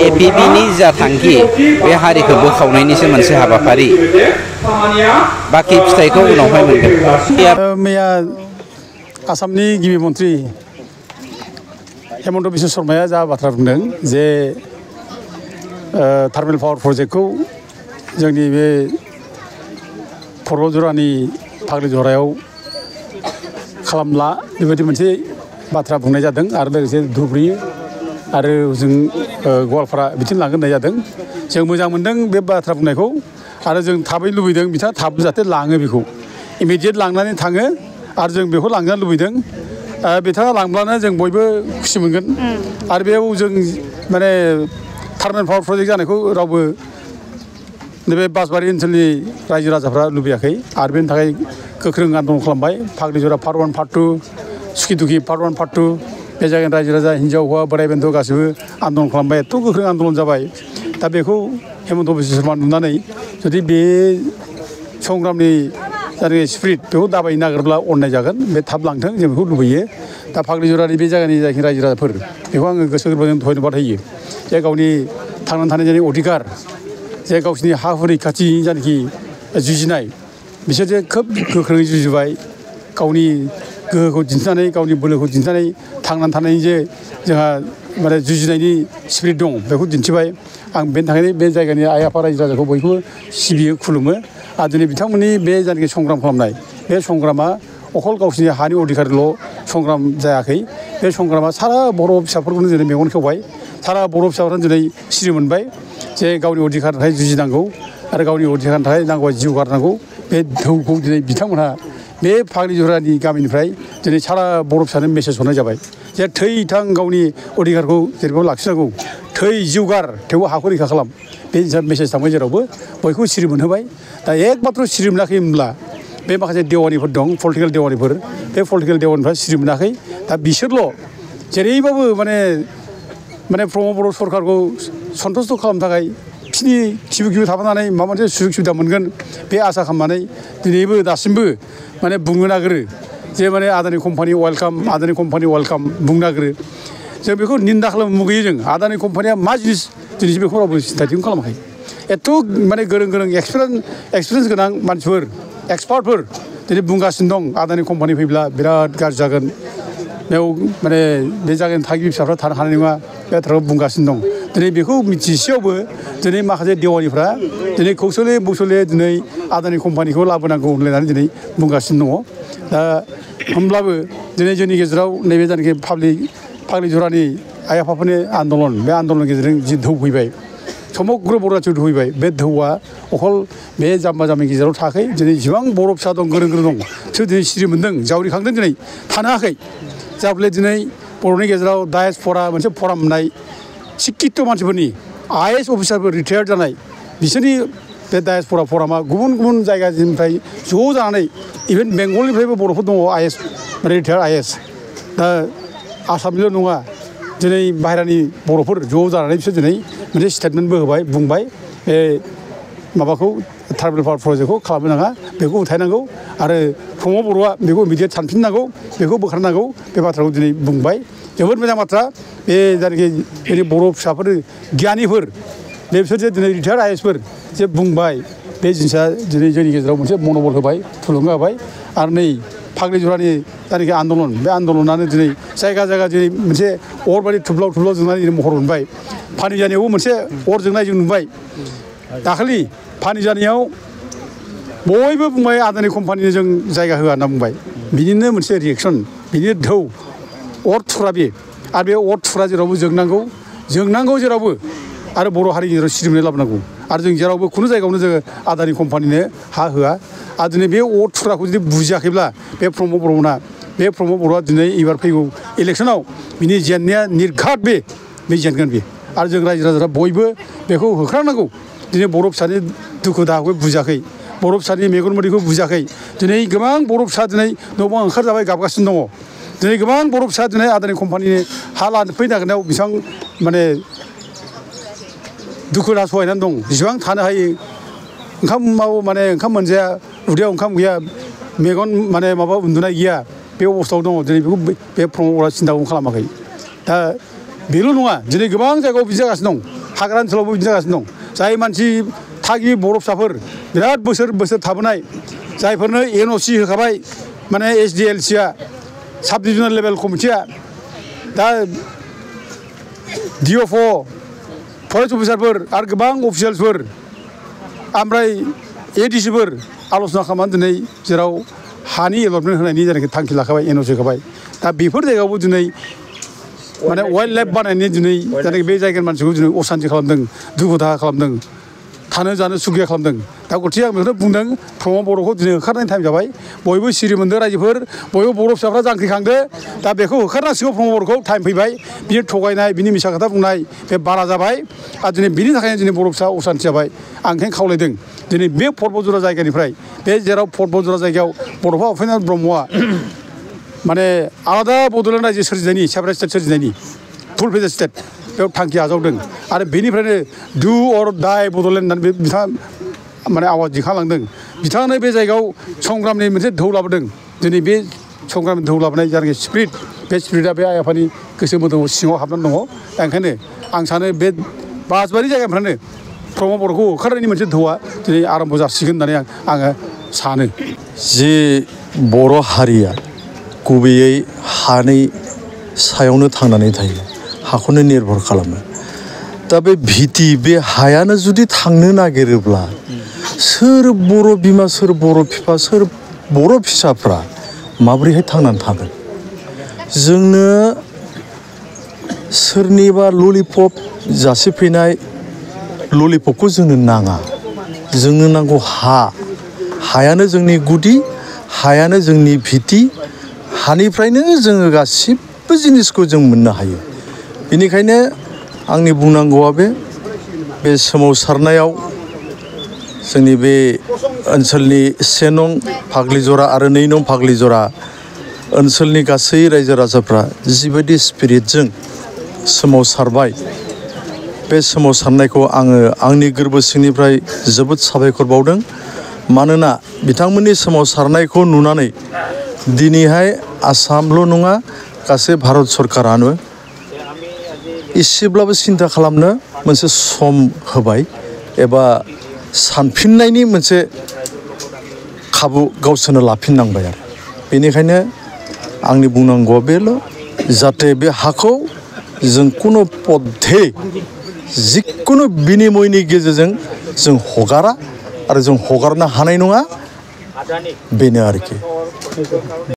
एपिबिनि जा थांखि बे हारिखौ बोखावनायनिसो मोनसे हाबाफारि बाखि फिथाइखौ उनावहाय मोनगोन। मैया आसामनि गिबि मन्त्रि हेमन्त बिश्व शर्माया जा बाथ्रा बुंदों जे थार्मेल पावार प्रजेक्टखौ जोंनि बे खर'जरानि फाग्लिजरायाव खालामला बेबायदि मोनसे बाथ्रा बुंनाय जादों आरो लोगोसे धुबुरी आरो जों गवालपारा बिथिं लांगोन होननाय जादों। जों मोजां मोनदों बे बाथ्रा बुंनायखौ आरो जों थाबै लुबैदों बिथाङा थाब जाहाथे लाङो बेखौ इमिडियेट लांनानै थाङो आरो जों बेखौ लांजानो लुबैदों। बिथाङा लांब्लानो जों बयबो खुसि मोनगोन आरो बेयाव जों माने थार्मेल पावार प्रजेक्ट जानायखौ रावबो नैबे बासबारि ओनसोलनि रायजो राजाफ्रा लुबैयाखै आरो बेनि थाखाय गोख्रों आन्दलन खालामबाय। फाग्लिजरा पार्ट 1 पार्ट 2 सुखिदुखि पार्ट 1 पार्ट 2 बे जायगानि रायजो राजा हिन्जाव हौवा बोराइ बेन्थ' गासैबो आन्दलन खालामबाय। एथ' गोख्रों आन्दलन जाबाय। दा बेखौ हेमन्त बिश्व शर्मा नुनानै जुदि बे संग्रामनि जायनाखि स्पिरिट बेखौ दाबायनो नागिरब्ला अननाय जागोन। बे थाब लांथों जों बेखौ लुबैयो। दा फाग्लिजरानि बे जायगानि जायखि रायजो राजाफोर बेखौ आङो गोसो गोरबोजों धन्यबाद होयो जे गावनि थांनानै थानाय जायनि अधिकार जे गावसिनि हा हु रैखाथि जायनाखि जुजिनाय बिसोर जे खोब गोख्रोङै जुजिबाय गावनि गोहोखौ दिन्थिनानै गावनि बोलोखौ दिन्थिनानै थांनानै थानायनि जे जोंहा माने जुजिनायनि स्पिरिट दं बेखौ दिन्थिबाय। आं बेनि थाखायनो बे जायगानि आइ आफा रायजो राजाखौ बयखौबो सिबियो खुलुमो आरो दिनै बिथांमोननि बे जायनाखि संग्राम खालामनाय बे संग्रामा अखल गावसिनि हानि अधिकारल' संग्राम जायाखै। बे संग्रामा सारा बर' फिसाफोरखौनो दिनै मेगन खेवबाय। सारा बर' फिसाफोरानो दिनै सिरि मोनबाय जे गावनि अधिकारनि थाखाय जुजिनांगौ आरो गावनि अधिकारनि थाखाय नांगौबा जिउ गारनांगौ। बे धौखौ दिनै बिथांमोनहा बे फाग्लिजरानि गामिनिफ्राय दिनै सारा बर' फिसानो मेसेज हरनाय जाबाय जे थै थां गावनि अधिकारखौ जेरैबो लाखिनांगौ थै जिउ गार थेवबो हाखौ रैखा खालाम बे मेसेज थांबाय जेरावबो बयखौ सिरि मोनहोबाय। दा एकमात्र सिरि मोनाखै होनब्ला बे माखासे देवानिफोर दं पलिटिकेल देवानिफोर बे पलिटिकेल देवानिफ्रा सिरि मोनाखै। दा बिसोरल' जेरैबाबो माने प्रमद बर' सरकारखौ सन्थुस्ट' खालामनो थाखाय बिसिनि खिबु थाफानानै माबा मोनसे सुजुग सुबिदा मोनगोन बे आसा खालामनानै दिनैबो दासिमबो माने बुंनो नागिरो जे माने आदानि कम्पानि वेलकाम बुंनो नागिरो। जों बेखौ निन्दा खालामनो मुगैयो। जों आदानि कम्पानिया मा जिनिस दिनैसिम बेखौ रावबो सिन्थाथिखौनो खालामाखै। एथ' माने गोरों एक्सपिरियेन्स गोनां मानसिफोर एक्सपार्टफोर दिनै बुंगासिनो दं आदानि कम्पानि फैब्ला बिराद गाज्रि जागोन बेयाव माने बे जायगानि थागिबि फिसाफ्रा थानो हानाय नङा बे बाथ्राखौ बुंगासिनो दं। दिनै बेखौ मिथिसेयावबो दिनै माखासे देवानिफ्रा दिनै कौशले बौशले दिनै आदानि कम्पानिखौ लाबोनांगौ होनलायनानै दिनै बुंगासिनो दङ। दा होमब्लाबो दिनै जोंनि गेजेराव नैबे जायनाखि फाग्लिजरानि आइ आफाफोरनि आन्दलन बे आन्दलननि गेजेरजों जि धौ फैबाय समग्र बर' जाथियाव फैबाय बे धौआ अखल बे जाम्बा जाम्बिनि गेजेराव थायाखै। दिनै जेसेबां बर' फिसा दं गोरों दं बिसोर दिनै सिरि मोन्दों जावरिखांदों दिनै थानो हायाखै। जाबले दिनै बर'नि गेजेराव डायासप'रा मोनसे फराम मोननाय सिक्कित मानसिफोरनि IAS अफिसारफोर रिटायार्ड जानाय बिसोरनि बे डायासप'रा फरामा गुबुन जायगानिफ्राय ज' जानानै इभेन बेंगलनिफ्रायबो बर'फोर दङ IAS रिटायार्ड IAS। दा आसामनिल' नङा दिनै बाहेरानि बर'फोर ज' जानानै बिसोर दिनै मोनसे स्टेटमेन्टबो होबाय बुंबाय बे माबाखौ थार्मेल पावार प्रजेक्टखौ खालामनो नाङा बेखौ उथायनांगौ आरो प्रमद बर'आ बेखौ इमिडियेट सानफिननांगौ बेखौ बोखारनांगौ बे बाथ्राखौ दिनै बुंबाय। जोबोद मोजां बाथ्रा। बे जायनाखि जोंनि बर' फिसाफोर गियानिफोर बे बिसोर जे दिनै रिटायार्ड IASफोर जे बुंबाय बे जिनिसा दिनै जोंनि गेजेराव मोनसे मन'बल होबाय थुलुंगा होबाय। आरो नै फाग्लिजरानि जायनाखि आन्दलन बे आन्दलनानो दिनै जायगा दिनै मोनसे अर बायदि थुब्लाव जोंनानै दिनै महर मोनबाय। फानिजानियावबो मोनसे अर जोंनाय जों नुबाय दाखालि फानिजानियाव बयबो बुंबाय आदानि कम्पानिनो जों जायगा होआ होनना बुंबाय। बिनिनो मोनसे रिएक्सन बिनिनो धौ अर थुरा बे आरो बे अर थुरा जेरावबो जोंनांगौ जेरावबो आरो बर' हारिनि गेजेराव सिरिमोननाय लाबोनांगौ आरो जों जेरावबो खुनु जायगायावनो जोङो आदानि कम्पानिनो हा होआ। आरो दिनै बे अर थुराखौ जुदि बुजियाखैब्ला बे प्रमद बर'आ दिनै एबार फैगौ इलेक्सनाव बिनि जेननाया निर्घात बे जेनगोन बे आरो जों रायजो राजाफ्रा बयबो बेखौ होख्रांनांगौ। दिनै बर' फिसानि दुखु दाहाखौ बुजियाखै बर' फिसानि मेगन मोदैखौ बुजियाखै। दिनै गोबां बर' फिसा दिनै न'बां ओंखारजाबाय गाबगासिनो दङ। दिनै गोबां बर' फिसा दिनै आदानि कम्पानिनि हा लाफैनो नागिरनायाव बेसेबां माने दुखु दाहा सहायनानै दं जेसेबां थानो हायो ओंखाम मोनजाया उदैयाव ओंखाम गैया मेगन माने माबा उन्दुनाय गैया बे अबस्थायाव दङ। दिनै बेखौ बे प्रमद बर'आ सिन्ताखौनो खालामाखै। दा बेल' नङा दिनै गोबां जायगायाव बिदि जागासिनो दं हाग्रा ओनसोलावबो बिदि जागासिनो दं जाय मानसि थागिबि बर' फिसाफोर बिराद बोसोर थाबोनाय जायफोरनो NOC होखाबाय माने SDLCआ साब डिभिजनेल लेभेल कमिटिया दा DFO फरेस्ट अफिसारफोर आरो गोबां अफिसियेल्सफोर ओमफ्राय ADCफोर आल'सना खालामनानै दिनै जेराव हानि एलटमेन्ट होनायनि जेनाखि थांखि लाखाबाय NOC होखाबाय दा बेफोर जायगायावबो दिनै माने वाइल्ड लाइफ बानायनानै दिनै जेनाखि बे जायगानि मानसिखौ दिनै असान्ति खालामदों दुखु दाहा खालामदों थानो जानो सुखिया खालामदों दा गथिखे आं बेखौनो बुंदों प्रमद बर'खौ दिनै होखारनायनि टाइम जाबाय बयबो सिरि मोनदों रायजोफोर बयबो बर' फिसाफ्रा जांख्रिखांदो दा बेखौ होखारनांसिगौ प्रमद बर'खौ टाइम फैबाय बिनि थगायनाय बिनि मिसा खोथा बुंनाय बे बारा जाबाय आरो दिनै बिनि थाखायनो दिनै बर' फिसा असान्ति जाबाय आं ओंखायनो खावलायदों दिनै बे पर्बतजरा जायगानिफ्राय बे जेराव पर्बतजरा जायगायाव बड'फा उपेन्द्र ब्रह्मआ माने आलादा बड'लेण्ड रायजो सोरजिनायनि सेपारेट स्टेट सोरजिनायनि फुल फेजार स्टेट बेयाव थांखि आजावदों आरो बेनिफ्रायनो डु अर डाइ बड'लेण्ड होननानै बिथाङा माने आवाज दिखांलांदों बिथाङानो बे जायगायाव संग्रामनि मोनसे ढौ लाबोदों दिनै बे संग्रामनि ढौ लाबोनाय जायनाखि स्पिरिट बे स्पिरिटआ बे आइ आफानि गोसो मोदोमाव सिङाव हाबनानै दङ दा ओंखायनो आं सानो बे बासबारि जायगानिफ्रायनो प्रमद बर'खौ होखारनायनि मोनसे ढौआ दिनै आरम्भ जासिगोन होननानै आङो सानो जे बर' हारिया गुबैयै हानि सायावनो थांनानै थायो हाखौनो निर्भर खालामो दा बे भिटि बे हायानो जुदि थांनो नागिरोब्ला सोर बर' बिमा सोर बर' बिफा सोर बर' फिसाफ्रा माबोरैहाय थांनानै थागोन जोंनो सोरनिबा ललिपप जासिफैनाय ललिपपखौ जोंनो नाङा जोंनो नांगौ हायानो जोंनि गुदि हायानो जोंनि भिटि हानिफ्रायनो जोङो गासिबो जिनिसखौ जों मोननो हायो बेनिखायनो आंनि बुंनांगौआ बे सोमावसारनायाव जोंनि बे ओनसोलनि 1 नं फाग्लिजरा आरो 2 नं फाग्लिजरा ओनसोलनि गासै रायजो राजाफ्रा जिबायदि स्पिरिटजों सोमावसारबाय बे सोमावसारनायखौ आङो आंनि गोरबो सिंनिफ्राय जोबोद साबायखर बावदों मानोना बिथांमोननि सोमावसारनायखौ नुनानै दिनैहाय आसामल' नङा गासै भारत सरकारानो एसेब्लाबो सिन्था खालामनो मोनसे सम होबाय एबा सानफिननायनि मोनसे खाबु गावसोरनो लाफिननांबाय आरो बेनिखायनो आंनि बुंनांगौआ बेल' जाहाथे बे हाखौ जों कुनु पद्धे जिखुनु बिनिमयनि गेजेरजों जों हगारा आरो जों हगारनो हानाय नङा बेनो आरोखि